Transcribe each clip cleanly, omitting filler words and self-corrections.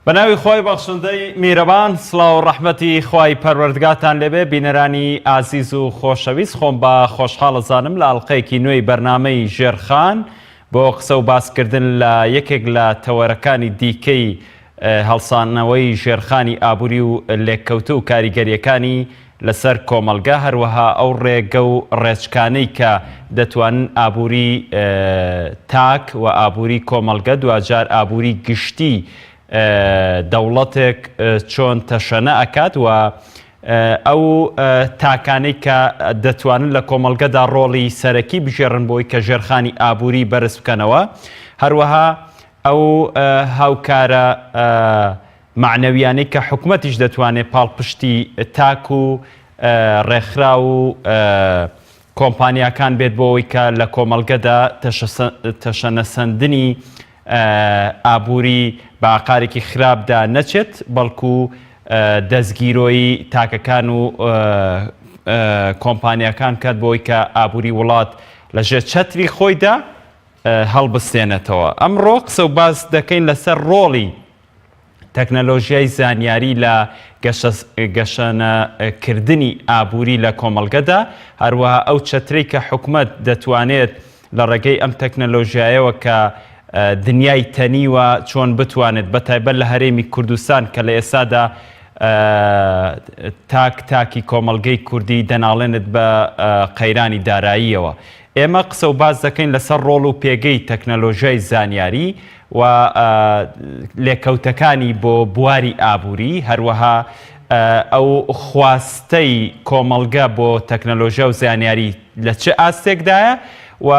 بەناوی خوای بەخشندەی میرەبان سڵاو و ڕەحمەتی خوای پەروەردگاتان لێبێ بینەرانی ئازیز و خۆشەویست خۆم بە خۆشحاڵ ئەزانم لە ئەڵقەیەکی نوێی بەرنامەی ژێرخان بۆ قسە و باسکردن لە یەکێک لە تەوەرەکانی دیکەی هەڵسانەوەی ژێرخانی ئابووری و لێککەوتە و کاریگەرییەکانی لەسەر کۆمەڵگە، هەروەها ئەو ڕێگە و ڕێچکانەی کە دەتوانن ئابووری تاک و ئابووری کۆمەڵگە دواجار ئابووری گشتی دەوڵەتێک چۆن تەشەنە ئەکات و ئەو تاکانەی کە دەتوانن لە کۆمەڵگەدا ڕۆڵی سەرەکی بگێڕن بۆی کە ژێرخانی ئابووری بەرز بکەنەوە هەروەها ئەو هاوکارە مەعنەویانەی کە حکومەتیش دەتوانێت پاڵپشتی تاک و ڕێکخراو و کۆمپانیاکان بێت بۆ ئەوەی کە لە کۆمەڵگەدا تەشەنەسەندنی ئابووری بە ئاقارێکی خراپدا نەچێت بەڵکو دەستگیرۆیی تاکەکان و کۆمپانیاکان بکات بۆ ئەوەی کە ئابووری وڵات لەژێر چەتری خۆیدا هەڵبستێنێتەوە. ئەمڕۆ قسە و باس دەکەین لەسەر ڕۆڵی تەکنەلۆژیای زانیاری لە گەشەنەکردنی ئابووری لە کۆمەڵگەدا، هەروەها ئەو چەترەی کە حکومەت دەتوانێت لە ڕێگەی ئەم تەکنەلۆژیایەوە کە دنیای تەنیوە چۆن بتوانێت بە تایبەت لە هەرێمی کوردستان کە لە ئێستادا تاک تاکی کۆمەڵگەی کوردی دەناڵێنێت بە قەیرانی داراییەوە. ئێمە قسە و باس دەکەین لەسەر ڕۆڵ و پێگەی تەکنەلۆژیای زانیاری و لێکەوتەکانی بۆ بواری ئابووری، هەروەها ئەو خواستەی کۆمەڵگە بۆ تەکنەلۆژیا و زانیاری لە چ ئاستێکدایە و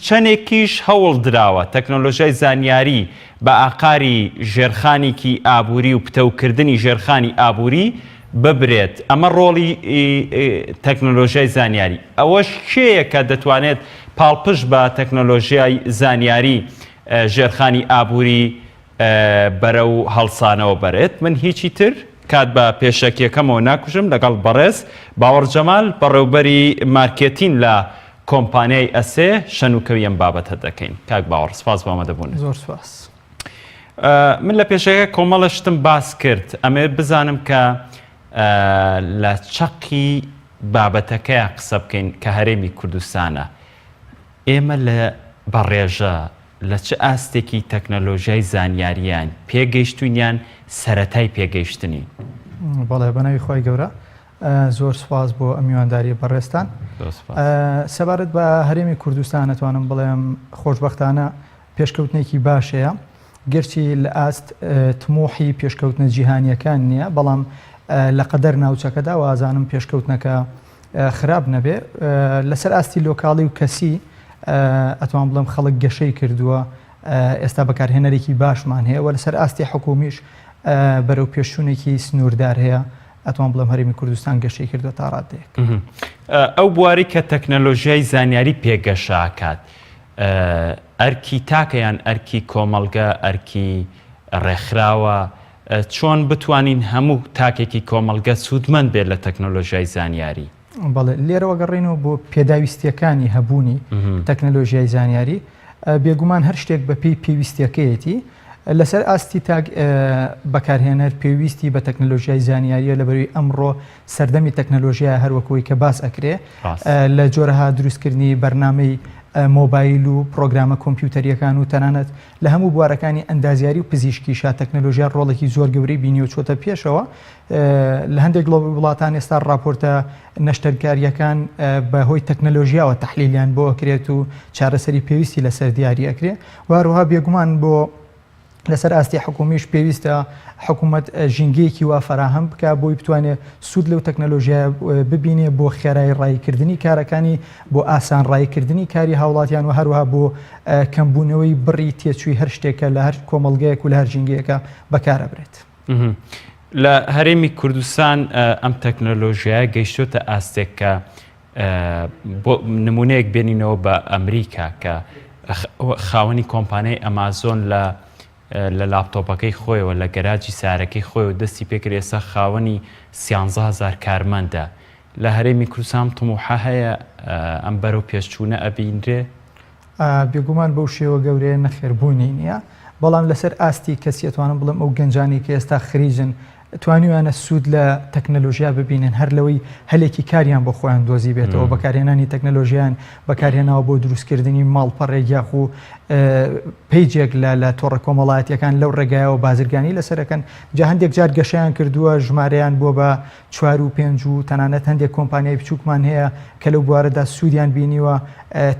چەندێکیش هەوڵ دراوە تەکنەلۆژیای زانیاری بە ئاقاری ژێرخانێکی ئابووری و پتەوکردنی ژێرخانی ئابووری ببرێت، ئەمە ڕۆڵی تەکنەلۆژیای زانیاری، ئەوەش کێیە کە دەتوانێت پاڵپشت بە تەکنەلۆژیای زانیاری ژێرخانی ئابووری بەرەو هەڵسانەوە بەرێت؟ من هیچی تر کات بە پێشەکیەکەمەوە ناکوژم لەگەڵ بەڕێز باوەڕ جەمال بەڕێوبەری مارکێتین لە کۆمپانیای ئەسێ شەنوکەوی ئەم بابەتە دەکەین. کاک باوەڕ سپاس بۆ ئامادەبوونت. زۆر سپاس. من لە پێشەکە کۆمەڵە شتم باس کرد ئەمەوێت بزانم کە لە چەقی بابەتەکەیا قسە بکەین کە هەرێمی کوردستانە ئێمە لە بەڕێژە لە چ ئاستێکی تەکنەلۆژیای زانیاریان پێگەیشتوین یان سەرەتای پێگەیشتنین؟ بەڵێ بەناوی خوای گەورە زۆر سوپاس بۆ ئەم میوانداریە بەڕێزتان. سەبارەت بە هەرێمی کوردستان ئەتوانم بڵێم خۆشبەختانە پێشکەوتنێکی باش هەیە، گەرچی لە ئاست تموحی پێشکەوتنە جیهانییەکان نییە، بەڵام لە قەدەر ناوچەکەدا وازانم پێشکەوتنەکە خراپ نەبێ. لەسەر ئاستی لۆکاڵی و کەسی ئەتوان بڵێم خەڵک گەشەی کردووە، ئێستا بەکارهێنەرێکی باشمان هەیە و لەسەر ئاستی حکوومیش بەرەو پێشچوونێکی سنووردار هەیە، ئەتوان بڵێم هەرێمی کوردستان گەشەی کردووە تا ڕادەیەک. ئەو بوارەی کە تەکنەلۆژیای زانیاری پێ گەشە ئەکات، ئەرکی تاکە یان ئەرکی کۆمەڵگە، ئەرکی ڕێکخراوە، چۆن بتوانین هەموو تاکێکی کۆمەڵگە سوودمەند بێت لە تەکنۆلۆژیای زانیاری؟ بەڵێ، لێرەوە گەڕێینەوە بۆ پێداویستییەکانی هەبوونی تەکنەلۆژیای زانیاری، بێگومان هەر شتێک بەپێی پێویستییەکەیەتی، لەسەر ئاستی تاک بەکارهێنەر پێویستی بە تەکنەلۆژیای زانیارییە لەبەرئەوەی ئەمڕۆ سەردەمی تەکنەلۆژیایە هەر وەک ئەوەی کە باس ئەکرێ لە جۆرەها دروستکردنی بەرنامەی مۆبایل و پرۆگرامە کۆمپیوتەریەکان و تەنانەت لە هەموو بوارەکانی ئەندازیاری و پزیشکیشا تەکنەلۆژیا ڕۆڵێکی زۆر گەورەی بینیوە چۆتە پێشەوە لە هەندێک لە وڵاتان ئێستا ڕاپۆرتە نەشتەرکاریەکان بە هۆی تەکنەلۆژیاوە تەحلیلیان بۆ ئەکرێت و چارەسەری پێویستی لەسەر دیاری ئەکرێ و هەروەها بێگومان بۆ لەسەر ئاستی حکومیش پێویستە حکوومەت ژینگەیەکی وا فەراهەم بکە بۆی بتوانێت سوود لەو تەکنەلۆژیای ببینێ بۆ خێرای ڕایکردنی کارەکانی بۆ ئاسان ڕایکردنی کاری هاوڵاتیان و هەروەها بۆ کەمبوونەوەی بڕی تێچووی هەر شتێکە لە هەر کۆمەڵگەیەک و لە هەر ژینگەیەکە بەکارەبرێت. لە هەرێمی کوردستان ئەم تەکنەلۆژیایە گەیشتۆتە ئاستێک کە بۆ نمونەیەک بێنینەوە بە ئەمریکا کە خاوەنی کۆمپانیای ئەمازۆن لە لە لاپتۆپەکەی خۆیەوە لە گەراجی سارەکەی خۆیەوە دەستی پێکرد ئێستا خاوەنی سیانزەهزار کارمەندە لە هەرێمی کوردستان تموحە هەیە ئەم بەرەو پێشچوونە ئەبینرێ؟ بێگومان بەو شێوە گەورەیە نەخێر بوونی نییە. بەڵام لەسەر ئاستی کەسی ئەتوانم بڵێم ئەو گەنجانەی کە ئێستا خریجن توانیویانە سوود لە تەکنەلۆژیا ببینن هەر لەوەی هەلێکی کاریان بۆ خۆیان دۆزیبێتەوە بەکارهێنانی تەکنەلۆژیایان بەکارهێناوە بۆ دروستکردنی ماڵپەڕێک یاخو پەیجێک لە لە تۆڕە کۆمەڵایەتیەکان لەو ڕێگایەوە بازرگانی لەسەرەکەن جا هەندێک جار گەشەیان کردووە ژمارەیان بووە بە چوار و پێنج و تەنانەت هەندێک کۆمپانیای بچووکمان هەیە کە لەو بوارەدا سوودیان بینیوە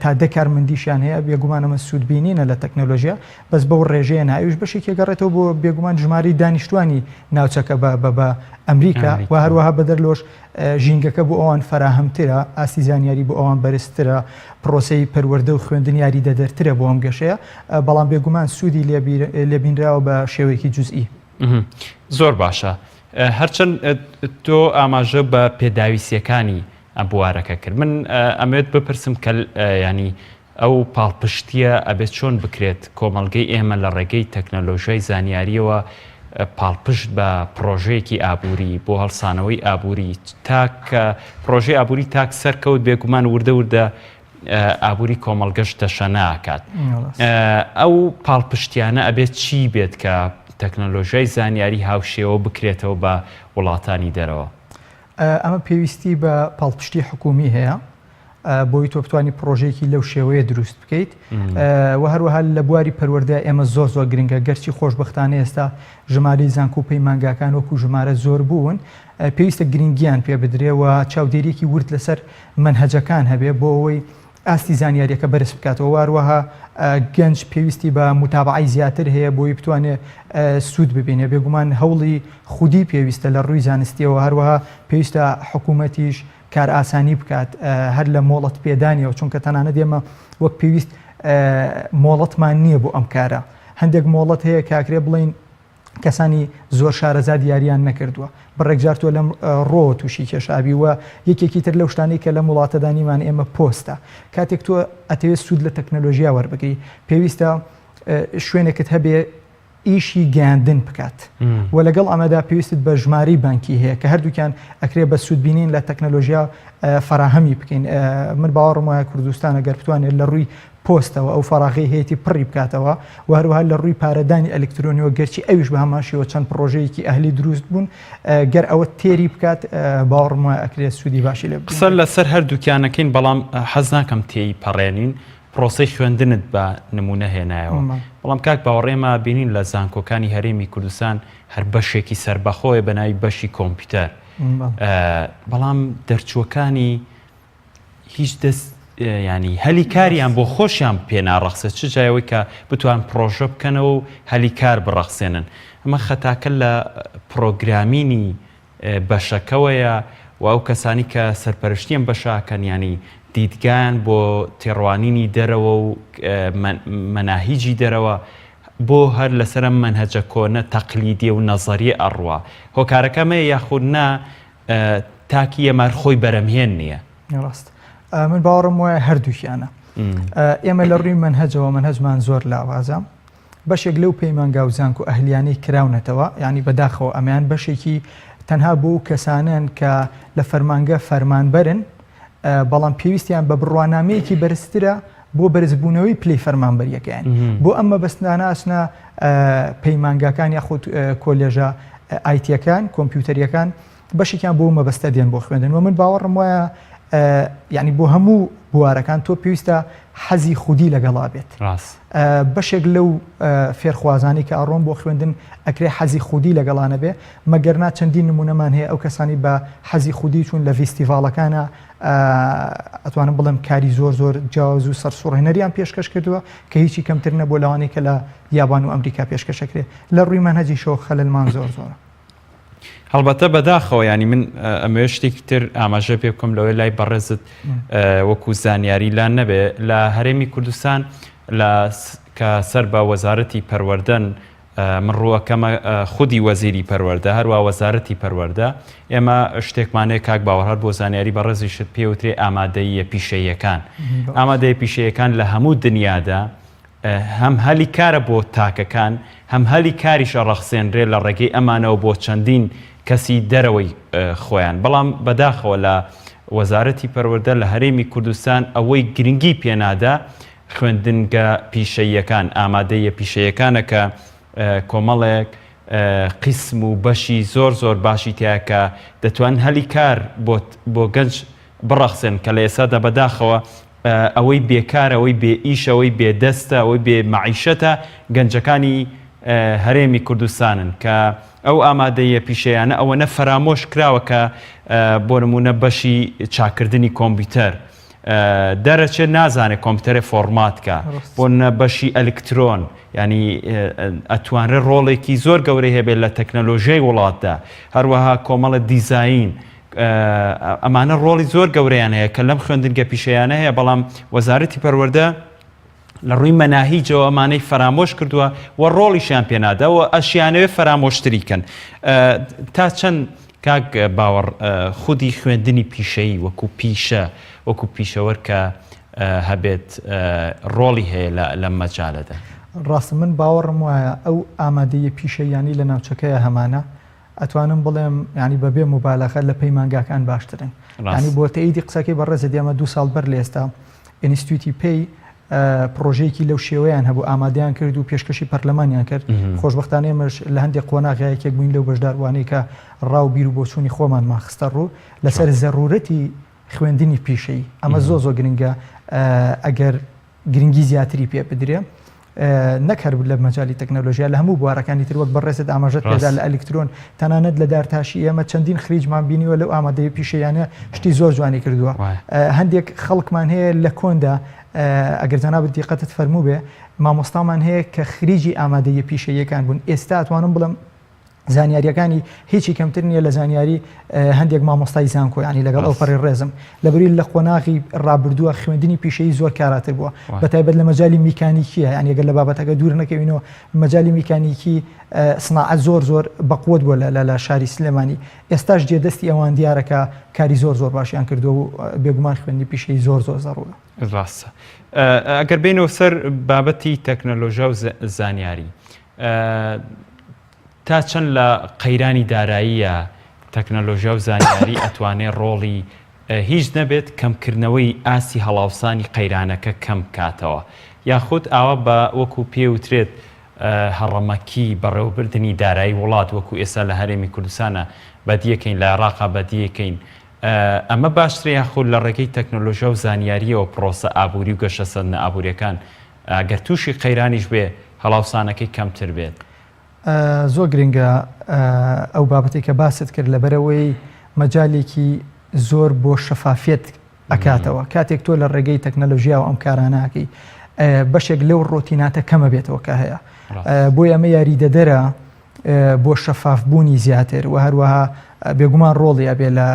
تا دە کارمەندیشیان هەیە بێگومان ئەمە سوودبینینە لە تەکنەلۆژیا بەس بەو ڕێژەیە نا ئەویش بەشێکی ئەگەڕێتەوە بۆ بێگومان ژمارەی دانیشتوانی ناوچەکە بە بە بە ئەمریکا و هەروەها بەدەر لۆش ژینگەکە بۆ ئەوان فەراهەمترە ئاستی زانیاری بۆ ئەوان بەرزترە پرۆسەی پەروەردە و خوێندن یاریدەدەرترە بۆ ئەم گەشەیە بەڵام بێگومان سوودی لێبینراوە بە شێوەیەکی جزئی. زۆر باشە هەرچەند تۆ ئاماژە بە پێداویستیەکانی ئەم بوارەکە کرد من ئەمەوێت بپرسم کە ینی ئەو پاڵپشتیە ئەبێت چۆن بکرێت کۆمەڵگەی ئێمە لە ڕێگەی تەکنەلۆژیای زانیاریەوە پاڵپشت بە پڕۆژەیەکی ئابووری بۆ هەڵسانەوەی ئابووری تاک کە پڕۆژەی ئابووری تاک سەرکەوت بێگومان وردە وردە ئابووری کۆمەڵگەش تەشەنە ئەکات. ئەو پاڵپشتیانە ئەبێت چی بێت کە تەکنەلۆژیای زانیاری هاوشێوە بکرێتەوە بە وڵاتانی دەرەوە؟ ئەمە پێویستی بە پاڵپشتی حکوومی هەیە بۆی تۆ بتانی پرۆژەیەکی لەو شێوەیە دروست بکەیت و هەروەها لە بواری پەروەردە ئێمە زۆر زۆر گرنگە گەرچی خۆشببختانە ئێستا ژمارەی زانکۆ و پەیمانگاکان وەکو ژمارە زۆر بوون پێویستە گرنگیان پێ بدرێ و چاودێریەکی ورد لەسەر مەنهەجەکان هەبێ بۆ ئەوەی ئاستی زانیاریەکە بەرز بکاتەوە واروەها گەنج پێویستی بە متابعی زیاتر هەیە بۆی بتوانێ سوود ببینێ بێگومان هەوڵی خودی پێویستە لە ڕووی زانستیەوە هەروەها پێویستە حکوومەتیش کارئاسانی بکات هەر لە مۆڵەت پێدانیەوە چونکە تەنانەت ئێمە وەک پێویست مۆڵەتمان نییە بۆ ئەم کارە هەندێک مۆڵەت هەیە کاکرێ بڵین کەسانی زۆر شارەزا دیاریان نەکردووە بڕێک جار تۆ لەم ڕۆوە تووشی کێشابی و یەکێکی تر لەو شتانەی کە لەم وڵاتەدا نیمان ئێمە پۆستە کاتێک تۆ ئەتەوێت سوود لە تەکنەلۆژیا وەربگری پێویستە شوێنێکت هەبێ ئیشی گەیاندن بکات و لەگەڵ ئەمەدا پێویستت بە ژمارەی بانکی هەیە کە هەردووکیان ئەکرێ بە سوودبینین لە تەکنەلۆژیا فەراهەمی بکەین من باوەڕم وایە کوردستان ئەگەر بتوانێت لە ڕووی پۆستەوە ئەو فەراغەی هەیەتی پڕی بکاتەوە و هەروەها لە ڕووی پارەدانی ئەلکترۆنیەوە گەرچی ئەویش بە هەمان شێوە چەند پڕۆژەیەکی ئەهلی دروست بوون گەر ئەوە تێری بکات باوەڕم وایە ئەکرێت سوودی باشی لێ قسە لەسەر هەردووکیانەکەین بەڵام حەز ناکەم تێی پەڕێنین پرۆسەی خوێندنت بە نمونە هێنایەوە بەڵام کاک باوەڕ ئێمە بینین لە زانکۆکانی هەرێمی کوردستان هەر بەشێکی سەربەخۆیە بە ناوی بەشی کۆمپیوتەر بەڵام دەرچووەکانی هیچ دەست ینی هەلی کاریان بۆ خۆشیان پێ ناڕەخسێت چ جایەوەی کە بتوان پرۆژە بکەنەوە و هەلی کار بڕەخسێنن ئەمە خەتاکە لە پرۆگرامینی بەشەکەوەیە و ئەو کەسانی کە سەرپەرشتی ئەم بەشەکەن ینی دیدگایان بۆ تێڕوانینی دەرەوە و مەناهیجی دەرەوە بۆ هەر لەسەر ئەم مەنهەجە کۆنە تەقلیدیە و نەزەریە ئەڕوا هۆکارەکەمەیە یاخود نا تاکی ئێمە هەر خۆی بەرەمهێن نییە. ڕاست من باوەڕم وایە هەردووکیانە ئێمە لە ڕووی مەنهەجەوە مەنهەجمان زۆر لاوازە بەشێک لەو پەیمانگا و زانکۆ ئەهلیانەی کراونەتەوە یعنی بەداخەوە ئەمەیان بەشێکی تەنها بۆ کەسانن کە لە فەرمانگە فەرمانبەرن بەڵام پێویستیان بە بڕوانامەیەکی بەرزترە بۆ بەرزبوونەوەی پلەی فەرمانبەریەکەیان بۆ ئەم مەبەستانە ئەچنە پەیمانگاکان یاخود کۆلێژە ئایتیەکان کۆمپیوتەریەکان بەشێکیان بۆ مەبەستە دێن بۆ خوێندن و من باوەڕم وایە یعنی بۆ هەموو بوارەکان تۆ پێویستە حەزی خودی لەگەڵا بێت بەشێک لەو فێرخوازانی کە ئەڕۆن بۆ خوێندن ئەکرێ حەزی خودی لەگەڵانە بێ مەگەرنا چەندین نمونەمان هەیە ئەو کەسانی بە حەزی خودی چوون لە ڤیستیڤاڵەکانە ئەتوانم بڵێم کاری زۆر زۆر جیاواز و سەرسوڕهێنەریان پێشکەش کردووە کە هیچی کەمتر نەبووە لەوانەی کە لە یابان و ئەمریکا پێشکەشەکرێ لە ڕووی مەنهەجیشەوە خەلەلمان زۆر زۆرە. هەڵبەتە بەداخەوە ینی من ئەمەوێ شتێکی تر ئاماژە پێ بکەم لەوەی لای بەڕێزت وەکو زانیاری لا نەبێ لە هەرێمی کوردستان لە کە سەر بە وەزارەتی پەروەردەن من ڕووەکەمە خودی وەزیری پەروەردە هەروا وەزارەتی پەروەردە ئێمە شتێکمان هەیە کاک باوەڕ هەر بۆ زانیاری بەڕێزیشت پێوترێ ئامادەییە پیشەییەکان ئامادەیە پیشەیەکان لە هەموو دنیادا هەم هەلی کارە بۆ تاکەکان هەم هەلی کاریش ئەڕەخسێنرێ لە ڕێگەی ئەمانەوە بۆ چەندین کەسی دەرەوەی خۆیان بەڵام بەداخەوە لە وەزارەتی پەروەردە لە هەرێمی کوردستان ئەوەی گرنگی پێنادا. خوێندنگە پیشەییەکان، ئامادەییە پیشەییەکانە کە کۆمەڵێک قیسم و بەشی زۆر زۆر باشی تیایە کە دەتوانن هەلی کار بۆ بۆ گەنج بڕەخسێن کە لە ئێستادا بەداخەوە ئەوەی بێکارە، ئەوەی بێ ئیشە، ئەوەی بێ دەستە، ئەوەی بێ مەعیشەتە گەنجەکانی هەرێمی کوردستانن کە ئەو ئامادەییە پیشەیانە ئەوەنە فەرامۆش کراوە کە بۆ نمونە بەشی چاکردنی کۆمپیوتەر دەرەچێت نازانێت کۆمپیوتەرێ فۆڕمات کا بۆ نە بەشی ئەلکترۆن ینی ئەتوانرێت ڕۆڵێکی زۆر گەورەی هەبێت لە تەکنەلۆژیای وڵاتدا هەروەها کۆمەڵە دیزین ئەمانە ڕۆڵی زۆر گەورەیان هەیە کە لەم خوێندنگە پیشەیانە هەیە بەڵام وەزارەتی پەروەردە لە ڕووی مەناهیجەوە ئەمانەی فەرامۆش کردووە و ڕۆڵیشیان پێنادا و ئەشیانەوێ فەرامۆشتری کەن تا چەند کاک باوەڕ خودی خوێندنی پیشەیی وەکو پیشە وەکو پیشەوەر کە هەبێت ڕۆڵی هەیە لەم مەجالەدا؟ ڕاستە من باوەڕم وایە ئەو ئامادەییە پیشەییانەی لە ناوچەکەیا هەمانە ئەتوانم بڵێم یانی بە بێ موبالەغە لە پەیمانگاکان باشترن یانی بۆ تەئیدی قسەکەی بەڕێزت ئێمە دوو ساڵ بەر لە ئێستا ئینستیتوتی پێی پڕۆژەیەکی لەو شێوەیان هەبوو ئامادەیان کرد و پێشکەشی پەرلەمانیان کرد خۆشبەختانە ئێمەش لە هەندێک قۆناغ یەکێک بووین لەو بەشداربووانەی کە ڕا و بیر و بۆچوونی خۆمانمان خستە ڕوو لەسەر زەرورەتی خوێندنی پیشەیی ئەمە زۆر زۆر گرنگە ئەگەر گرنگی زیاتری پێ بدرێ نەک هەر لە مەجالی تەکنەلۆژیا لە هەموو بوارەکانی تر وەک بەڕێزت ئاماژەت پێدا لە ئەلکترۆن تەنانەت لە دارتاشی ئێمە چەندین خریجمان بینیوە لەو ئامادەی پیشەیانە شتی زۆر جوانی کردووە هەندێک خەڵکمان هەیە لە کۆندا ئەگەر جەنابت دیقەتت فەرموو بێ مامۆستامان هەیە کە خریجی ئامادەیە پیشەیەکان بوون ئێستا ئەتوانم بڵێم زانیاریەکانی هیچی کەمتر نییە لە زانیاری هەندێک مامۆستای زانکۆ ینی لەگەڵ ئەو پەڕی ڕێزم لەبری لە قۆناغی ڕابردووە خوێندنی پیشەیی زۆر کاراتر بووە بە تایبەت لە مەجای میکانیکیە یان یەگەر لە بابەتەکە دوور نەکەوینەوە مەجای میکانیکی سناعە زۆر زۆر بەقوت بووە لە لە شاری سلێمانی ئێستاش جێدەستی ئەوان دیارەکە کاری زۆر زۆر باشیان کردووە و بێگومان خوێندنی پیشەی زۆر زۆر زەڕوورە. ڕاستە ئەگەر بینەوە سەر بابەتی تەکنەلۆژیا و زانیاری تا چەند لە قەیرانی داراییە تەکنەلۆژیا و زانیاری ئەتوانێ ڕۆڵی هیچ نەبێت کەمکردنەوەی ئاستی هەڵاوسانی قەیرانەکە کەم بکاتەوە یاخود ئاوا بە وەکو پێوترێت هەڕەمەکی بەڕێوەبردنی دارایی وڵات وەکو ئێستا لە هەرێمی کوردستانە بەدیەکەین لە عێراقا بەدیەکەین ئەمە باشترە یاخود لە ڕێگەی تەکنەلۆژیا و زانیاریەوە پرۆسە ئابووری و گەشەسەندنە ئابووریەکان گەر تووشی قەیرانیش بێ هەڵاوسانەکەی کەمتر بێت. زۆر گرنگە ئەو بابەتەی کە باست کرد لەبەرئەوەی مەجالێکی زۆر بۆ شەفافیەت ئەکاتەوە کاتێک تۆ لە ڕێگەی تەکنەلۆژیاوە ئەم کارانە ئەکەی بەشێک لەو ڕۆتیناتە کەمە بێتەوە کە هەیە بۆیە ئەمە یاریدەدەرە بۆ شەفاف بوونی زیاتر و هەروەها بێگومان ڕۆڵی ئەبێ لە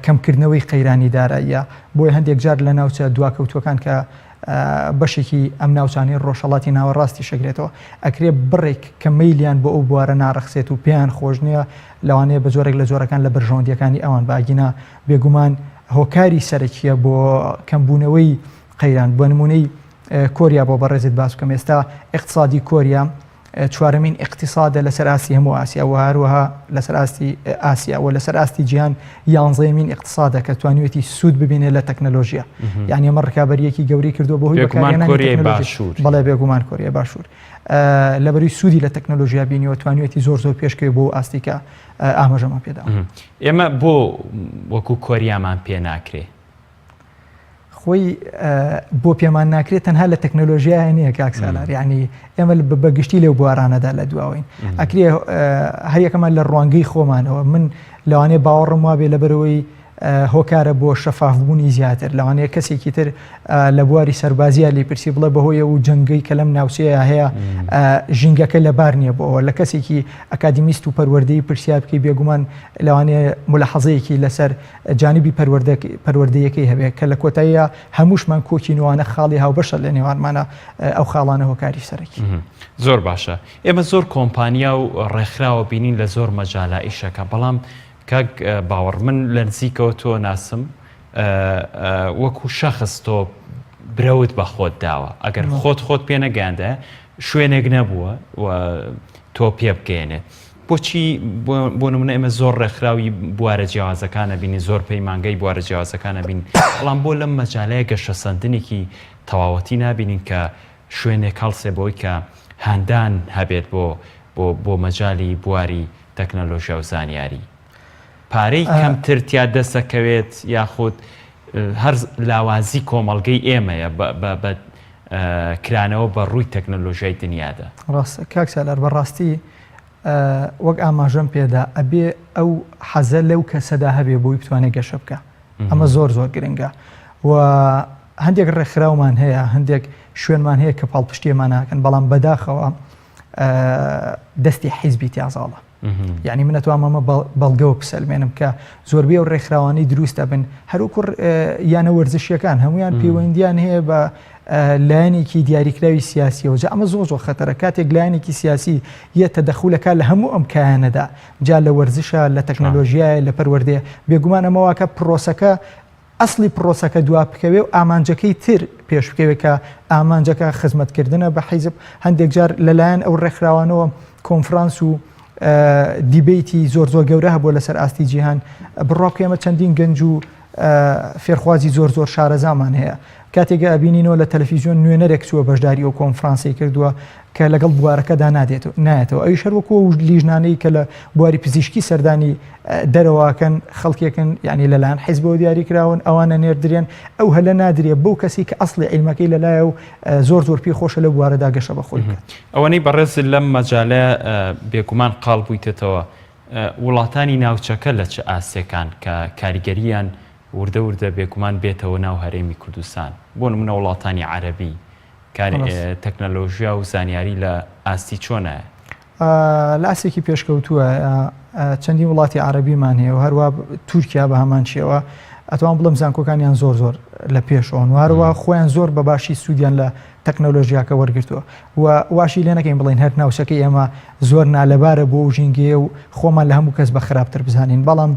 کەمکردنەوەی قەیرانی داراییە بۆیە هەندێک جار لە ناوچە دواکەوتووەکان کە بەشێکی ئەم ناوچانەی ڕۆژهەڵاتی ناوەڕاستیش ئەگرێتەوە ئەکرێ بڕێک کە مەیلیان بۆ ئەو بوارە ناڕەخسێت و پێیان خۆش نییە لەوانەیە بە جۆرێک لە جۆرەکان لە بەرژەوەندییەکانی ئەوان بە ئەگینا بێگومان هۆکاری سەرەکییە بۆ کەمبوونەوەی قەیران بۆ نموونەی کۆریا بۆ بەڕێزت باس بکەم ئێستا ئیقتسادی کۆریا چوارەمین ئیقتیسادە لەسەر ئاستی هەموو ئاسیا و هەروەها لەسەر ئاستی ئاسیا و لەسەر ئاستی جیهان یانزەیەمین ئیقتیسادە کە توانیوێتی سوود ببینێت لە تەکنەلۆژیا یعنی ئەمە ڕکابەریەکی گەورەی کردووە بەهۆی بەکارهێنانی کۆریای باشوور بەڵێ بێگومان کۆریای باشوور لەبەری سوودی لە تەکنەلۆژیا بینیوە توانیوێتی زۆر زۆر پێشکەوێت بۆ ئاستی کە ئاماژەمان پێدا ئێمە بۆ وەکو کۆریامان پێ ناکرێ خۆی بۆ پێمان ناکرێت تەنها لە تەکنەلۆژیایە نییە کاک سالار یعنی ئێمە بە گشتی لەو بوارانەدا لە دواوەین ئەکرێ هەریەکەمان لە ڕوانگەی خۆمانەوە من لەوانەیە باوەڕم وابێ لەبەرەوەی هۆکارە بۆ شەفافبوونی زیاتر لەوانەیە کەسێکی تر لە بواری سەربازیە لی پرسی بڵێ بەهۆی و جەنگەی کە لەم ناوچەیە هەیە ژینگەکە لەبار نییە بۆ ئەوە لە کەسێکی ئەکادیمیست و پەروەردەی پرسیار بکەی بێگومان لەوانەیە ملحەزەیەکی لەسەر جانبی پەروەردەیەکەی هەبێت کە لە کۆتاییا هەمووشمان کۆکین و ئەوانە خاڵی هاوبەشە لە نێوانمانا ئەو خاڵانە هۆکاری سەرەکی. زۆر باشە ئێمە زۆر کۆمپانیا و ڕێکخراوە بینین لە زۆر مەجالا ئیشەکە بەڵام کاک باوەڕ من لە نزیکەوە تۆ ناسم وەکو شەخس تۆ برەوت بە خۆت داوە ئەگەر خۆت خۆت پێ نەگەیاندە شوێنێک نەبووە و تۆ پێ بگەێنێت. بۆچی بۆ نمونە ئێمە زۆر ڕێکخراوی بوارە جیاوازەکانە بینی زۆر پەیمانگەی بوارە جیاوازەکانە بین بەڵام بۆ لەم مەجالەیە گەشەسەندنێکی تەواوەتی نابینین کە شوێنێک هەڵسێ بۆی کە هاندان هەبێت بۆ بۆ بۆ مەجالی بواری تەکنەلۆژیا و زانیاری پارەی کەمتر تیا دەسەکەوێت یاخود هەر لاوازی کۆمەڵگەی ئێمەیە بە کرانەوە بە ڕووی تەکنەلۆژیای دنیادا. ڕاستە کاک سالار بەڕاستی وەک ئاماژەم پێدا ئەبێ ئەو حەزە لەو کەسەدا هەبێ بۆی بتوانێت گەشە بکە ئەمە زۆر زۆر گرنگە و هەندێک ڕێکخراومان هەیە هەندێک شوێنمان هەیە کە پاڵپشتیمان ناکەن بەڵام بەداخەوە دەستی حیزبی تیازاڵە یعنی من ئەتوام ئەمە بەڵگەوە بسەلمێنم کە زۆربەی ئەو ڕێکخراوانەی دروست ئەبن هەروکو یانە وەرزشیەکان هەمویان پەیوەندیان هەیە بە لایەنێکی دیاریکراوی سیاسیەوە جا ئەمە زۆر زۆر خەتەرە کاتێک لایەنێکی سیاسی یە تەدەخولەکە لە هەموو ئەم کایانەدا جا لە وەرزشە لە تەکنەلۆژیایە لە پەروەردەیە بێگومان ئەمەواکە پرۆسەکە ئەسڵی پڕۆسەکە دوا بکەوێ و ئامانجەکەی تر پێش بکەوێ کە ئامانجەکە خزمەتکردنە بە حیزب، هەندێک جار لەلایەن ئەو ڕێکخراوانەوە کۆنفرانس و debate ی زۆر زۆر گەورە هەبووە لەسەر ئاستی جیهان، بڕوا بکە ئێمە چەندین گەنج و فێرخوازی زۆر زۆر شارەزامان هەیە کاتێک ئەبینینەوە لە تەلەفیزیۆن نوێنەرێک چووە بەشداری ئەو کۆنفرانسەی کردووە کە لەگەڵ بوارەکەدا نادێت نایەتەوە ئەویش هەر وەکو ئەو لیژنانەی کە لە بواری پزیشکی سەردانی دەرەوەکەن خەڵکێکن یعنی لەلایەن حیزبەوە دیاری کراون ئەوانە نێردرێن ئەو هەلە نادرێ بەو کەسی کە ئەسڵی عیلمەکەی لەلایە و زۆر زۆر پێی خۆشە لەو بوارەدا گەشە بە خۆی بکات. ئەوەنەی بەڕێز لەم مەجالە بێگومان قاڵ بوویتەتەوە وڵاتانی ناوچەکە لە چ ئاستێکان کە کاریگەرییان وردە وردە بێگومان بێتەوە ناو هەرێمی کوردستان بۆ نمونە وڵاتانی عەرەبی تەکنەلۆژیا و زانیاری لە ئاستی چۆنە؟ لە ئاستێکی پێشکەوتووە چەندین وڵاتی عەرەبیمان هەیە و هەروە تورکیا بە هەمان شێوە ئەتوان بڵم زانکۆکانیان زۆر زۆر لە پێشەوەن وارەوە خۆیان زۆر بە باشی سوودیان لە تەکنەلۆژیاکە وەرگتووە و واشی لێ نەکەین بڵین هەر ناوچەکەی ئێمە زۆر نالەبارە بۆ و ژینگەیە و خۆمان لە هەموو کەس بە خراپتر بزانین بەڵام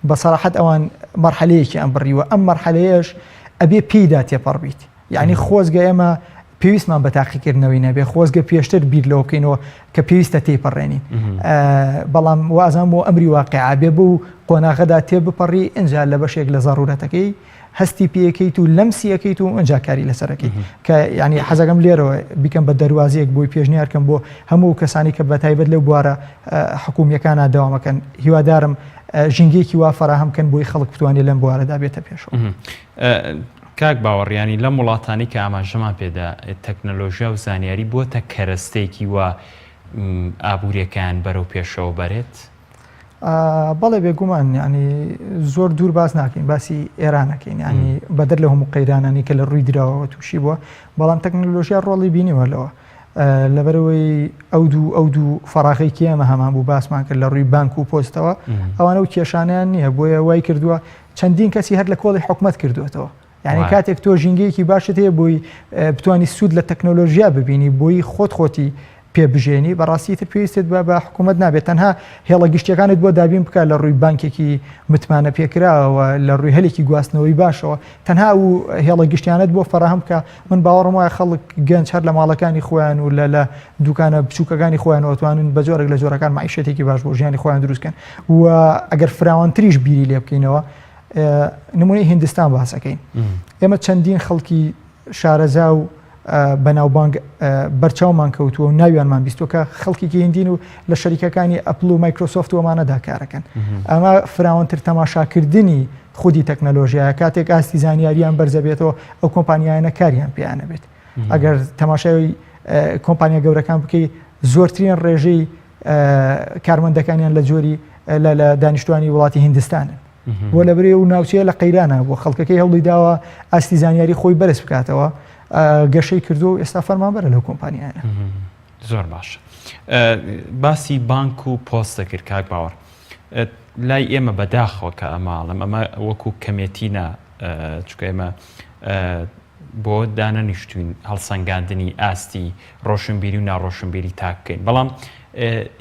بە سەراحەت ئەوان مەرحەلەیەکیان بڕیوە ئەم مەرحەلەیەش ئەبێ پێیدا تێپەڕ بیت یعنی خۆزگە ئێمە پێویستمان بە تاقیکردنەوەی نەبێ خۆزگە پێشتر بیر لەوە بکەینەوە کە پێویستە تێیپەڕێنین بەڵام وازان بۆ ئەمری واقعا بێ بۆ قۆناغەدا تێ بپەڕی ئینجا لە بەشێک لە زەڕورەتەکەی هەستی پێەکەیت و لەمسی ئەەکەیت و ئەجا کاری لەسەرەکەی کە ینی حەزەکەم لێرەوە بیکەم بە دەروازەیەک بۆی پێشنیارکەم بۆ هەموو کەسانی کە بە تایبەت لەو بوارە حکومیەکانە داوامەکەن هیوادارم ژینگەیەکی وا فەراهەم کەن بۆی خەڵک بتوانێت لەم بوارەدا بێتە پێشەوە. کاک باوەڕ یانی لەم وڵاتانەی کە ئاماژەمان پێدا تەکنەلۆژیا و زانیاری بووەتە کەرەستەیەکی وا ئابووریەکەیان بەرەو پێشەوە بەرێت؟ بەڵێ بێگومان ینی زۆر دوور باس ناکەین باسی ئێرانەکەین ینی بەدەر لە هەموو قەیرانانی کە لە ڕووی دراوەوە تووشی بووە بەڵام تەکنەلۆژیا ڕۆڵی بینیوە لەوە لەبەرەوەی ئەو دوو ئەو دوو فەراغی کە ئێمە هەمان بوو باسمان کرد لە ڕووی بانک و پۆستەوە ئەوانە و کێشانیان نییە بۆیە وای کردووە چەندین کەسی هەر لە کۆڵی حکومت کردوێتەوە یعنی کاتێک تۆ ژینگەیەکی باشت هەیە بۆی بتانی سوود لە تەکنۆلۆژیا ببینی بۆی خۆت خۆتی پێ بژێنی بەڕاستی تر پێویستت بە بە حکوومەت نابێت تەنها هێڵە گشتیەکانت بۆ دابین بکە لە ڕووی بانکێکی متمانە پێکراوە لە ڕووی هەلێکی گواستنەوەی باشەوە تەنها و هێڵە گشتیانت بۆ فەراهەم بکە من باوەڕم وایە خەڵک گەنج هەر لە ماڵەکانی خۆیان و لە لە دوکانە بچووکەکانی خۆیان ئەتوانن بە جۆرێک لە جۆرەکان مەعیشەتێکی باش بۆ ژیانی خۆیان دروست کەن و ئەگەر فراوانتریش بیری لێ بکەینەوە نمونەی هندستان باسەکەین ئێمە چەندین خەڵکی شارەزا و بەناوبانگ بەرچاومان کەوتووە و ناویانمان بیستوە کە خەڵکێکی هندین و لە شەریکەکانی ئەپل و مایکرۆسۆفت و ئەمانەدا کارەکەن ئەمە فراوانتر تەماشاکردنی خودی تەکنەلۆژیایە کاتێک ئاستی زانیاریان بەرزەبێتەوە ئەو کۆمپانیایانە کاریان پێیانە بێت ئەگەر تەماشای کۆمپانیا گەورەکان بکەی زۆرترین ڕێژەی کارمەندەکانیان لە جۆری لە دانیشتوانی وڵاتی هندستانن بۆ لەبرێ و ناوچەیە لە قەیرانە بۆ خەڵکەکەی هەوڵی داوە ئاستی زانیاری خۆی بەرز بکاتەوە گەشەی کردو و ئێستا فەرمانبەرە لەو کۆمپانیانە زۆر باش باسی بانک و پۆست دەکرد کاک باوەڕ لای ئێمە بەداخەوە کە ئەماڵم ئەمە وەکو کەمێتی نا چکە ئێمە بۆ دانەنیشتوین هەڵسەنگاندنی ئاستی ڕۆشنبیری و ناڕۆشنبیری تاک بکەین بەڵام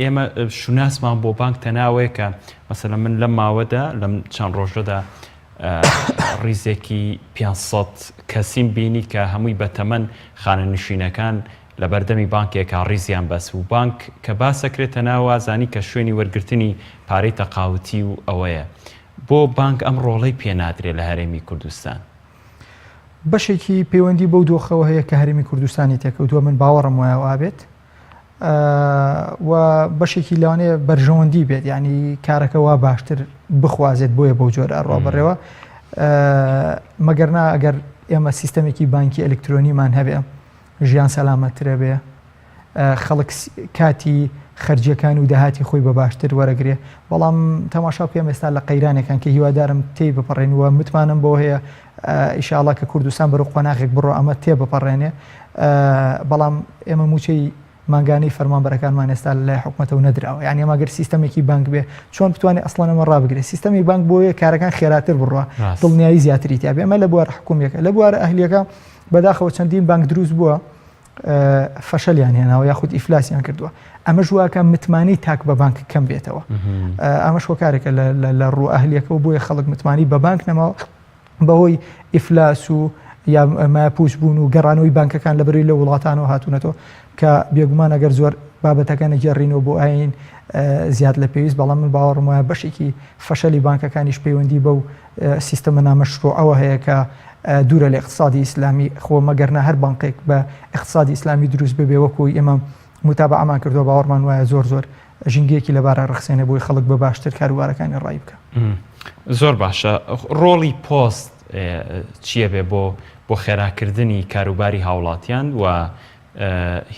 ئێمە شوناسمان بۆ بانک تەناوەیە کە مەسەلەن من لەم ماوەدا لەم چەند ڕۆژەدا ڕیزێکی 500 کەسیم بینی کە هەمووی بەتەمەن خانەنشینەکان لە بەردەمی بانکێکا ڕیزیان بەستبوو. بانک کە باس ئەکرێ تەنها وا زانی کە شوێنی وەرگرتنی پارەی تەقاوتی و ئەوەیە. بۆ بانک ئەم ڕۆڵەی پێ نادرێ لە هەرێمی کوردستان؟ بەشێکی پەیوەندی بەو دۆخەوە هەیە کە هەرێمی کوردستانی تێکەوتووە، من باوەڕم وایە وابێت و بەشێکی لەوانەیە بەرژەوەندی بێت یعنی کارەکە وا باشتر بخوازێت بۆیە بەو جۆرە ئەڕوا بەڕێوە مەگەر نا ئەگەر ئێمە سیستەمێکی بانکی ئەلکترۆنیمان هەبێ ژیان سەلامەتترە بێ خەڵک کاتی خەرجیەکان و داهاتی خۆی بە باشتر وەرەگرێ بەڵام تەماشا بکەم ئێستا لە قەیرانێکان کە هیوادارم تێی بپەڕێن و متمانەم بۆ هەیە ئیشاڵا کە کوردستان بەرەو قۆناغێک بڕۆ ئەمە تێ بپەڕێنێ بەڵام ئێمە موچەی مانگانەی فەرمانبەرەکانمان ئێستا لە لای حکومەتەوە نەدراوە یعنی ئەمە گەر سیستەمێکی بانک بێ چۆن بتوانێت ئەسڵەن ئەمە ڕابگرێت سیستەمی بانک بۆیە کارەکان خێراتر بڕوا دڵنیایی زیاتری تیا بێ ئەمە لە بوارە حکومیەکە لە بوارە ئەهلیەکە بەداخەوە چەندین بانک دروست بووە فەشەلیان هێناوە یاخود ئیفلاسیان کردووە ئەمەش واکە متمانەی تاک بە بانک کەم بێتەوە ئەمەش هۆکارێکە لە ڕوو ئەهلیەکەەوە بۆیە خەڵک متمانی بە بانک نەماوە بەهۆی ئیفلاس و یا مایەپوچ بوون و گەڕانەوەی بانکەکان لە بەروی لە وڵاتانەوە هاتوونەتەوە کە بێگومان ئەگەر زۆر بابەتەکە نەگێڕینەوە بۆ ئاین زیاد لە پێویست بەڵام من باوەڕم وایە بەشێکی فەشەلی بانکەکانیش پەیوەندی بەو سیستەمە نامەشروعەوە هەیە کە دوورە لە اقتصادی ئیسلامی خۆ مەگەرنا هەر بانقێک بە اقتصادی ئیسلامی دروست ببێ وەکو ئێمە متابعەمان کردووە باوەڕمان وایە زۆر زۆر ژینگەیەکی لەبارە ڕەخسێنێ بۆی خەڵک بە باشتر کاروبارەکانی ڕای بکە. زۆر باشە ڕۆڵی پۆست چییە بێ بۆ بۆ خێراکردنی کاروباری هاوڵاتیان و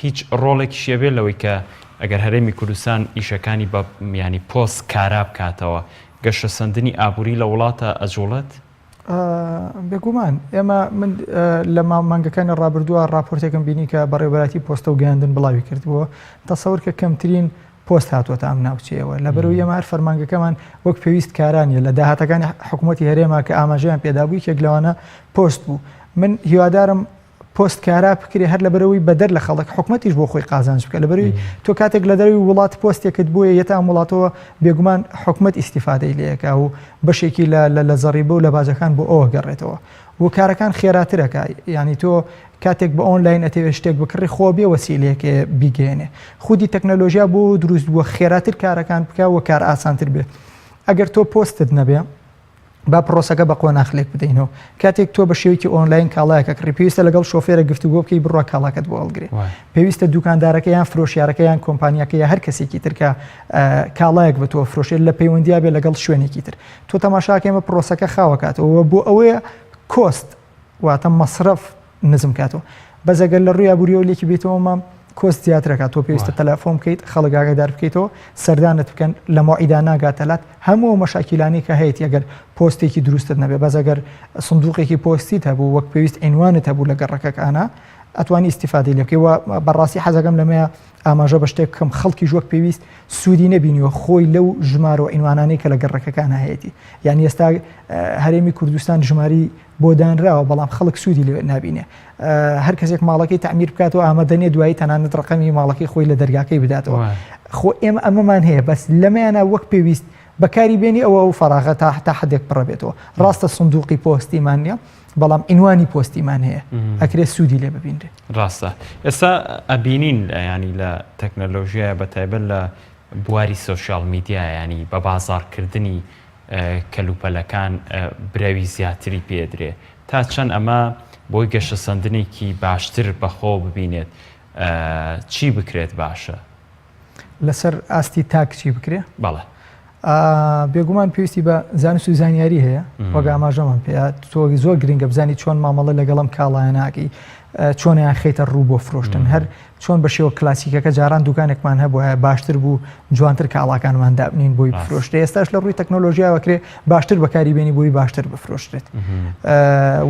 هیچ ڕۆڵێکیشی ئەبێ لەوەی کە ئەگەر هەرێمی کوردستان ئیشەکانی بە یانی پۆست کارا بکاتەوە گەشەسەندنی ئابووری لە وڵاتە ئەجوڵێت؟ بێگومان ئێمە من لە مانگەکانی ڕابردووە راپۆرتێکم بینی کە بەڕێوەبەرایەتی پۆستە و گەیاندن بڵاوی کردبووە تەسەور کە کەمترین پۆست هاتووەتە ئەم ناوچەیەوە لەبەرەوەی ئێمە هەر فەرمانگەکەمان وەک پێویست کارانیە لە داهاتەکانی حکوومەتی هەرێما کە ئاماژەیان پێدابوو یەکێک لەوانە پۆست بوو من هیوادارم پۆست کارا بکرێ هەر لەبەرەوەی بەدەر لە خەڵک حکومەتیش بۆ خۆی قازانج بکە لەبەروی تۆ کاتێک لە دەروی وڵات پۆستێکت بۆیە یەتە ئەم وڵاتەوە بێگومان حکومەت ئیسیفادەی لەیەکە و بەشێکی لە لە زەڕیبە و لە باجەکان بۆ ئەوە گەڕێتەوە و کارەکان خێراترەکە ینی تۆ کاتێک بە ئۆنلاین ئەتەوێت شتێک بکڕی خۆ بێ وەسیلەیەکێ بیگەێنێ خودی تەکنەلۆژیا بۆ دروست بووە خێراتر کارەکان بکە و کار ئاسانتر بێ ئەگەر تۆ پۆستت نەبێ با پرۆسەکە بە قۆناخ لێک بدەینەوە. کاتێک تۆ بە شێوەیەکی ئۆنلاین کاڵایەک ئەکڕی، پێویستە لەگەڵ شۆفێرە گفتوگۆ بکەی بڕوا کاڵاکەت بۆ هەڵگرێ. پێویستە دوکاندارەکە یان فرۆشیارەکە یان کۆمپانیاکە یا هەر کەسێکی تر کە کاڵایەک بە تۆ فرۆشێت لە پەیوەندیا بێ لەگەڵ شوێنێکی تر. تۆ تەماشاکە ئێمە پرۆسەکە خاوەکاتەوە بۆ ئەوەیە cost واتە مەسرەف نزم کاتەوە بەس ئەگەر لە ڕووی ئابووریەوە لێکی بێتەوە مام cost زیاترەکات تۆ پێویستە تەلەفۆن بکەیت خەڵک ئاگادار بکەیتەوە سەردانت بکەن لە مۆعیدا ناگاتە لات هەموو ئەو مەشاکیلانەی کە هەیەتی ئەگەر پۆستێکی دروستت نەبێ بەس ئەگەر سندوقێکی پۆستیت هەبوو وەک پێویست عینوانت هەبوو لە گەڕەکەکانە ئەتوانی ئیستیفادەی لێ بکەی و بەڕاستی حەزەکەم لەمەیە ئاماژە بە شتێک بکەم خەڵکیش وەک پێویست سوودی نەبینیوە خۆی لەو ژمارە و عینوانانەی کە لە گەڕەکەکانە هەیەتی یعنی ئێستا هەرێمی کوردستان ژماری بۆ دانراوە بەڵام خەڵک سوودی لێ نابینێ هەر کەسێک ماڵەکەی تعمیر بکاتەوە ئامادە نیە دوایی تەنانەت ڕقەمی ماڵەکەی خۆی لە دەرگاکەی بداتەوە خۆ ئێمە ئەمەمان هەیە بەس لەمەیانە وەک پێویست بەکاری بێنی ئەوە ئەو فەراغە تا تا حدێک پڕە بێتەوە ڕاستە سندوقی پۆستیمان نییە بەڵام ئینوانی پۆستیمان هەیە ئەکرێ سوودی لێ ببینرێ ڕاستە ئێستا ئەبینین ینی لە تەکنەلۆژیای بە تایبەت لە بواری سۆشیال میدیا ینی بە بازاڕکردنی کەلوپەلەکان برەوی زیاتری پێدرێ تا چەند ئەمە بۆی گەشەسەندنێکی باشتر بەخۆ ببینێت چی بکرێت باشە؟ لەسەر ئاستی تاک چی بکرێ؟ بەڵێ. بێگومان پێویستی بە زانست و زانیاری هەیە وەک ئاماژەمان پێ تۆ زۆر گرنگە بزانی چۆن مامەڵە لەگەڵم کاڵایاناکەی چۆنیان خەیتە ڕوو بۆ فرۆشتن هەر چۆن بە شێوە کلاسیکەکە جاران دوکانێکمان هەبووایە باشتر بوو جوانتر کاڵاکانمان دابنین بۆی بفرۆشرێت ئێستاش لە ڕووی تەکنۆلۆژیاوە کرێ باشتر بەکاری بێنی بۆی باشتر بفرۆشرێت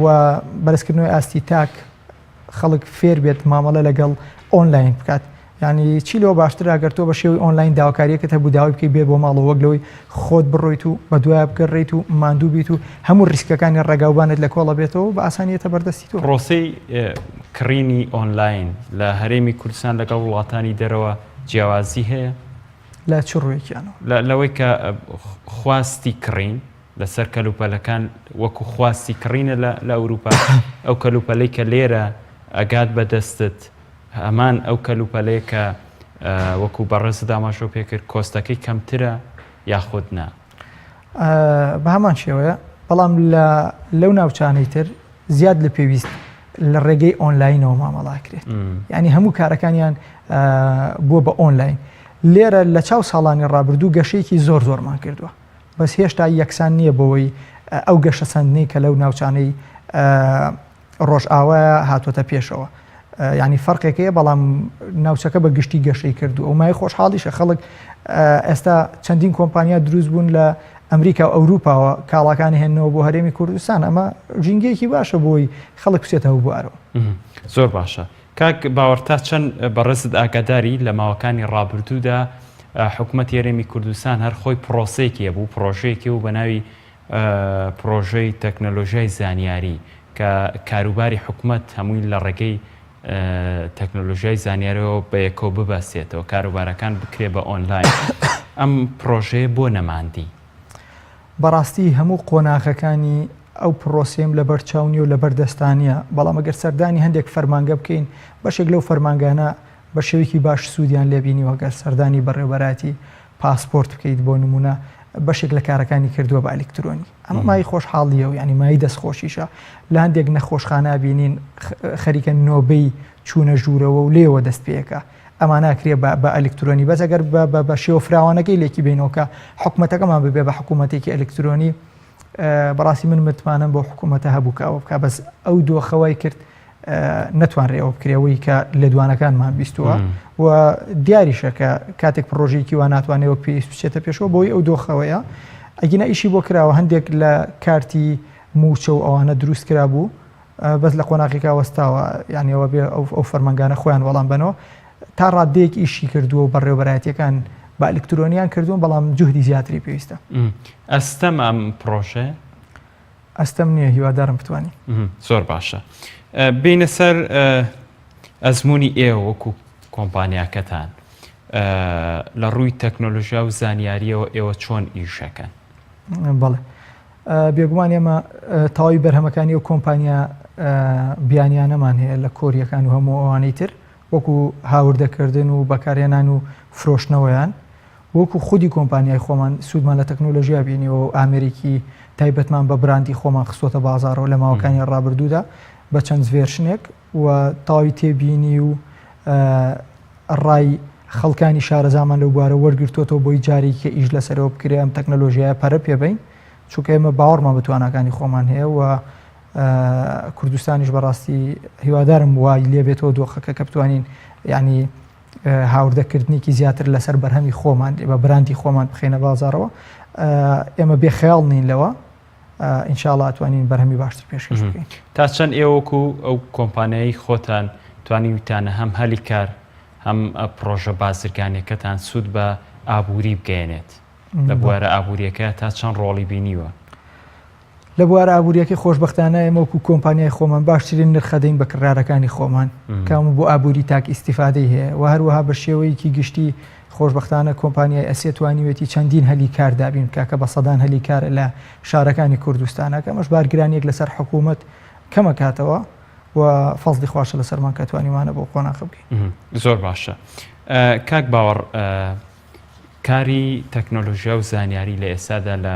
و بەرزکردنەوەی ئاستی تاک خەڵک فێر بێت مامەڵە لەگەڵ ئۆنلاین بکات یعنی چی لەوە باشتر ئەگەر تۆ بە شێوەی ئۆنلاین داواکاریەکەت هەبوو داوای بکەی بێ بۆ ماڵەوە وەک لەوەی خۆت بڕۆیت و بە دوای بگەڕێیت و ماندوو بیت و هەموو ریسکەکانی ڕێگاوبانت لە کۆڵە بێتەوە بە ئاسانیەتە بەردەستی تۆ. پرۆسەی کڕینی ئۆنلاین لە هەرێمی کوردستان لەگەڵ وڵاتانی دەرەوە جیاوازی هەیە؟ لە چ ڕوویەکیانەوە؟ لەوەی کە خواستی کڕین لەسەر کەلوپەلەکان وەکو خواستی کڕینە لە ئەوروپا، ئەو کەلوپەلەی کە لێرە ئەگات بە دەستت. هەمان ئەو کەلوپەلەیە کە وەکو بەڕێزت ئاماژەو پێکرد cost ەکەی کەمترە یاخود نا؟ بە هەمان شێوەیە بەڵام لە لەو ناوچانەی تر زیاد لە پێویست لە ڕێگەی ئۆنلاینەوە مامەڵاکرێت ینی هەموو کارەکانیان بووە بە ئۆنلاین لێرە لە چاو ساڵانی ڕابردوو گەشەیەکی زۆر زۆرمان کردووە بەس هێشتا یەکسان نییە بەوەی ئەو گەشەسەندنەی کە لەو ناوچانەی ڕۆژئاوایە هاتووەتە پێشەوە یانی فەرقێک هەیە بەڵام ناوچەکە بە گشتی گەشەی کردو ئەو مای خۆشحاڵیشە خەڵک ئێستا چەندین کۆمپانیا دروست بوون لە ئەمریکا و ئەوروپاوە کاڵاکانی هێنەوە بۆ هەرێمی کوردستان ئەمە ژینگەیەکی باشە بۆی خەڵک بچێتەوە بوارەوە. زۆر باشە کاک باوەڕ تا چەند بەڕێزت ئاگاداری لە ماوەکانی ڕابردوودا حکومەتی هەرێمی کوردستان هەر خۆی پرۆسەیەکی هەبوو پرۆژەیەکی و بە ناوی پرۆژەی تەکنەلۆژیای زانیاری کە کاروباری حکومەت هەمووی لە ڕێگەی تەکنەلۆژیای زانیاریەوە بە یەکەوە ببەستێتەوە کاروبارەکان بکرێ بە ئۆنلاین ئەم پرۆژەیە بۆ نەماندی؟ بەڕاستی هەموو قۆناغەکانی ئەو پرۆسەیەم لەبەر چاو نییە و لەبەر دەستا نییە، بەڵام ئەگەر سەردانی هەندێک فەرمانگە بکەین بەشێک لەو فەرمانگانە بە شێوەیەکی باش سوودیان لێ بینیوە، گەر سەردانی بەڕێوەبەرایەتی پاسپۆرت بکەیت بۆ نموونە بەشێک لە کارەکانی کردووە بە ئەلیکترۆنی ئەمە مای خۆشحاڵیە و یعنی مای دەستخۆشیشە لە هەندێک نەخۆشخانە بینین خەریکە نۆبەی چوونە ژوورەوە و لێوە دەست پێەکە ئەمە ناکرێ بە ئەلیکترۆنی بەس ئەگەر بە شێوە فراوانەکەی لێکی بینەوە کە حکومەتەکەمان ببێ بە حکوومەتێکی ئەلیکترۆنی بەڕاستی من متمانەم بۆ حکوومەتە هەبوو کە ئەوە بکە بەس ئەو دۆخەوەی کرد نەتوانرێ ئەوە بکرێ ئەوەی کە لێدوانەکانمان بیستووە و دیاریشە کە کاتێک پرۆژەیەکی وا ناتوانێت وەک پێویست بچێتە پێشەوە بۆی ئەو دۆخەوەیە ئەگینا ئیشی بۆ کراوە هەندێک لە کارتی موچە و ئەوانە دروست کرا بوو بەس لە قۆناغێکا وەستاوە یعنی ئەوە بێ ئەو فەرمانگانە خۆیان وەڵام بنەوە تا ڕادەیەک ئیشی کردووە و بەڕێوبەرایەتەکان بە ئەلکترۆنیان کردوون بەڵام جوهدی زیاتری پێویستە. ئەستەم ئەم پرۆژەیە؟ ئەستەم نییە هیوادارم بتوانین. زۆر باشە بینە سەر ئەزمموی ئێوە وەکو کۆمپانیاکەتان لە ڕووی تەکنۆلۆژیا و زانیاریەوە ئێوە چۆن ئیشەکەن؟ بەڵێ بێگومان ئێمە تەواوی بەرهەمەکانی و کۆمپانیا بیانیانەمان هەیە لە کۆریەکان و هەموو ئەوانەی تر وەکو هاوردەکردن و بەکارهێنان و فرۆشتنەوەیان وەکو خودی کۆمپانیای خۆمان سوودمان لە تەکنۆلۆژیا بینیوە و ئامێرێکی تایبەتمان بە براندی خۆمان خستۆتە بازاڕەوە لە ماوەکانی ڕابردوودا بە چەند version ێک و تەواوی تێبینی و ڕای خەڵکانی شارەزامان لەو بوارە وەرگرتووەتەوە بۆی جارێکی کە ئیش لەسەرەوە بکرێ ئەم تەکنەلۆژیایە پەرە پێبەین چونکە ئێمە باوەڕمان بە تواناکانی خۆمان هەیە و کوردستانیش بەڕاستی هیوادارم وای لێبێتەوە دۆخەکە کە بتوانین یعنی هاوردەکردنێکی زیاتر لەسەر بەرهەمی خۆمان بە براندی خۆمان بخەینە بازاڕەوە ئێمە بێ خەیاڵ نین لەوە ئینشاءاللە ئەتوانین بەرهەمی باشتر پێشکەش بکەین. تا چەند ئێوە وەکو ئەو کۆمپانیایەی خۆتان توانیوتانە هەم هەلی کار هەم پڕۆژە بازرگانیەکەتان سوود بە ئابووری بگەیەنێت لە بوارە ئابووریەکە تا چەند ڕۆڵی بینیوە؟ لە بوارە ئابووریەکەی خۆشبەختانە ئێمە وەکو کۆمپانیای خۆمان باشترین نرخ دەین بە کڕیارەکانی خۆمان کام بۆ ئابووری تاک ئیسیفادەی هەیە و هەروەها بە شێوەیەکی گشتی خۆشبەختانە کۆمپانیای ئەسێ توانیوێتی چەندین هەلی کار دابین بکە کە بە سەدان هەلی کار لە شارەکانی کوردستانە کە ئەمەش بارگرانیەک لەسەر حکوومەت کەمەکاتەوە و فەزلی خواشە لەسەرمان کە توانیمانە بۆ قۆناخە بگەین. زۆر باشە کاک باوەڕ کاری تەکنۆلۆژیا و زانیاری لە ئێستادا لە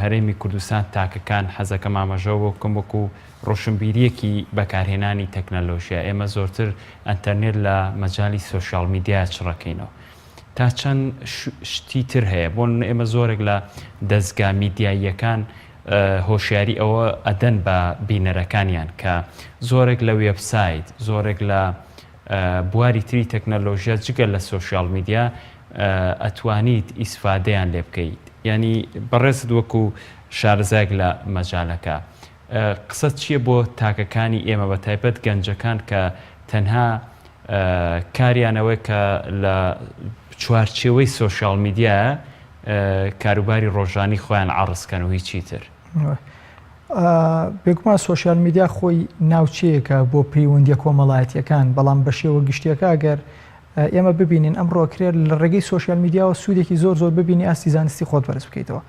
هەرێمی کوردستان تاکەکان حەزەکەم ئاماژەوە بۆ بکەم وەکو ڕۆشنبیریەکی بەکارهێنانی تەکنەلۆژیا ئێمە زۆرتر ئەتەرنێت لە مەجالی social media چڕەکەینەوە تا چەند شتی تر هەیە بۆ ئێمە زۆرێک لە دەستگا میدیاییەکان هۆشیاری ئەوە ئەدەن بە بینەرەکانیان کە زۆرێک لە وێبسایت زۆرێک لە بواری تری تەکنەلۆژیا جگە لە social media ئەتوانیت ئیسفادەیان لێ بکەیت یانی بەڕێزت وەکو شارەزایەک لە مەجالەکە قسەت چییە بۆ تاکەکانی ئێمە بە تایبەت گەنجەکان کە تەنها کاریان ئەوەیە کە لە چوارچێوەی social media کاروباری ڕۆژانی خۆیان عەڕز کەن و هیچی تر؟ بێگومان social media خۆی ناوچەیەکە بۆ پەیوەندیە کۆمەڵایەتیەکان بەڵام بە شێوە گشتیەکە گەر ئێمە ببینین ئەمڕۆ کرێت لە ڕێگەی social media وە سوودێکی زۆر زۆر ببینی ئاستی زانستی خۆت بەرز بکەیتەوە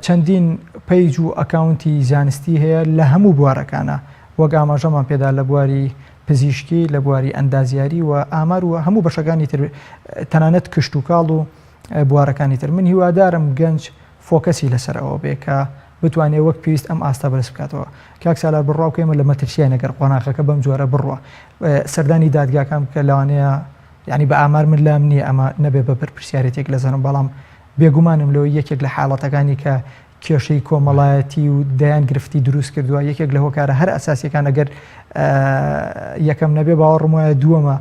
چەندین page و account ی زانستی هەیە لە هەموو بوارەکانە وەک ئاماژەمان پێدا لە بواری پزیشکی، لە بواری ئەندازیاری و ئامار و هەموو بەشەکانی تر تەنانەت کشتوکاڵ و بوارەکانی تر. من هیوادارم گەنج focus ی لەسەر ئەوە بێ کە بتوانێ وەک پێویست ئەم ئاستە بەرز بکاتەوە. کاک سالار بڕوا بکە ئێمە لە مەترسیاین ئەگەر قۆناغەکە بەم جۆرە بڕوا. سەردانی دادگاکان بکە لەوانەیە یانی بە ئامار من لام نییە ئەمە نەبێ بە بەرپرسیارێتێک لەسەرم بەڵام بێگومانم لەوەی یەکێک لە حاڵەتەکانی کە کێشەی کۆمەڵایەتی و دەیان گرفتی دروست کردووە یەکێک لە هۆکارە هەر ئەساسیەکان ئەگەر یەکەم نەبێ باوەڕم وایە دووەمە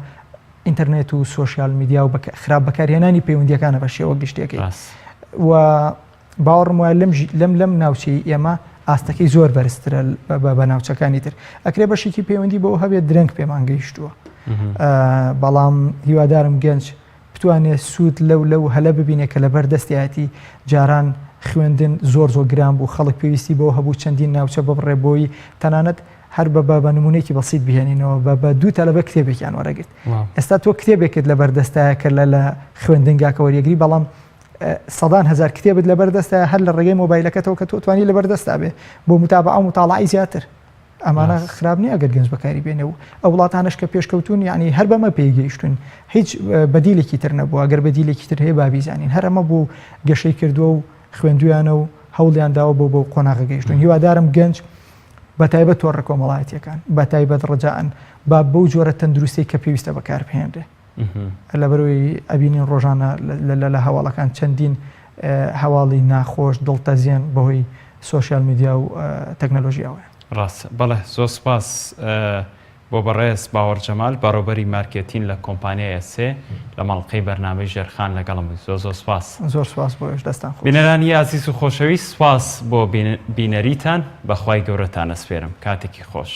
ئینتەرنێت و social media و خراپ بەکارهێنانی پەیوەندیەکانە بە شێوە گشتیەکەی و باوەڕم وایە لەم لەم لەم ناوچەی ئێمە ئاستەکەی زۆر بەرزترە بە ناوچەکانی تر ئەکرێ بەشێکی پەیوەندی بەوە هەبێت درەنگ پێمان گەیشتووە بەڵام هیوادارم گەنج بتوانێت سوود لەو لەو هەلە ببینێت کە لەبەر دەستیایەتی جاران خوێندن زۆر زۆر گران بوو خەڵک پێویستی بەوە هەبوو چەندین ناوچە ببڕێ بۆی تەنانەت هەر بە بە نمونەیەکی بەسیت بهێنینەوە بە بە دوو تەلەبە کتێبێکیان وەرەگرت ئێستا تۆ کتێبێکت لەبەر دەستایە کە لە لە خوێندنگاکە وەریەگری بەڵام سەدان هزار کتێبت لەبەر دەستە هەر لە ڕێگەی مۆبایلەکەتەوە کە تۆ توانی لەبەر دەستا بێ بۆ متابعە و متاڵعی زیاتر ئەمانە خراپ نییە ئەگەر گەنج بەکاری بێنێ و ئەو وڵاتانەش کە پێشکەوتون یعنی هەر بەمە پێی گەیشتون هیچ بەدیلێکی تر نەبووە گەر بەدیلێکی تر هەیە با بیزانین هەر ئەمە بوو گەشەی کردووە و خوێندویانە و هەوڵیان داوە بۆ بەو قۆناغە گەیشتون هیوادارم گەنج بە تایبەت تۆڕە کۆمەڵایەتیەکان بە تایبەت ڕجاءن با بەو جۆرە تەندروستەی کە پێویستە بەکاربهێنرێ لەبەرەوەی ئەبینین ڕۆژانە لە هەواڵەکان چەندین هەواڵی ناخۆش دڵتەزێن بەهۆی social media و تەکنەلۆژیاوە. ڕاستە بەڵێ زۆر سپاس بۆ بەڕێز باوەڕ جەمال بەڕێوبەری مارکێتین لە کۆمپانیای ئەسێ لە مەڵقەی بەرنامەی ژێرخان لەگەڵم بووی زۆر زۆر سپاس. زۆر سپاس بۆ ئێوەش دەستان خۆش. بینەرانی ئازیز و خۆشەویست سپاس بۆ بینەریتان بەخوای گەورەتان ئەسپێرم کاتێکی خۆش.